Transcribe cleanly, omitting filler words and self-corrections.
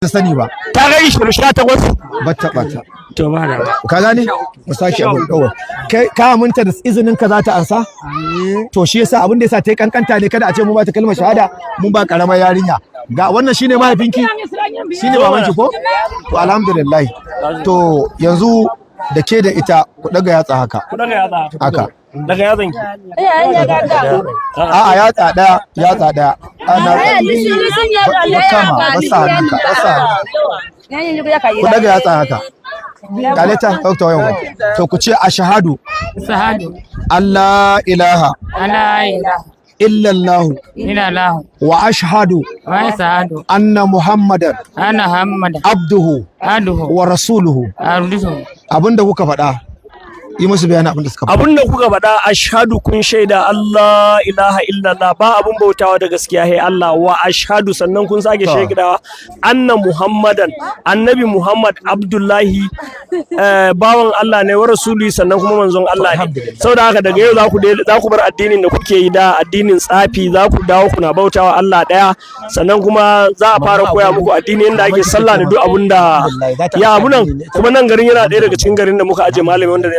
Ta sani ba. Ta ga 18. Bata bata. To ba da ba. Ka gane, mu sake abin dawa. Kai ka aminta da izinin ka za ta ansa? To shi yasa abin da yasa ta yi kankanta ne, kada a ce mu ba ta kalmar shahada mun ba karamar yarinya. Ga wannan, shine mahaifinki, shine babanki ko? To alhamdulillah. To yanzu da ke da ita, ku daga yatsa haka. Ku daga yatsa. Haka. Daga yatsan ki. A'a, yatsa daya, yatsa daya. Ana kama basa hannunka, basa hannunka. Ku daga yatsa haka. Kaleta doctor, yawa. To ku ce ashhadu Sahadu. Allah ilaha Ala ilaha illallah illallah wa ashhadu wa sahadu anna Muhammadan ana Muhammad abduhu aduhu wa rasuluhu. Arduhu. Abinda kuka faɗa, yi musu bayani abinda suka faɗa. Abin da kuka faɗa, ashhadu, kun shaida, Allah ilaha illallah, ba abun bautawa da gaskiya sai Allah, wa ashhadu, sannan kun sake shaidawa, anna Muhammadan, annabi Muhammad, abdullahi, bawan Allah ne, wa rasuli, sannan kuma manzon Allah ne. Alhamdulillah. Saboda haka daga yau za ku bar addinin da kuke yi da addinin tsafi, za ku dawo kuna bautawa Allah daya. Sannan kuma za a fara koya muku addini, yadda ake sallah da duk abun da ya abu nan. Kuma nan garin yana ɗaya daga cikin garin da muka aje malami wanda zai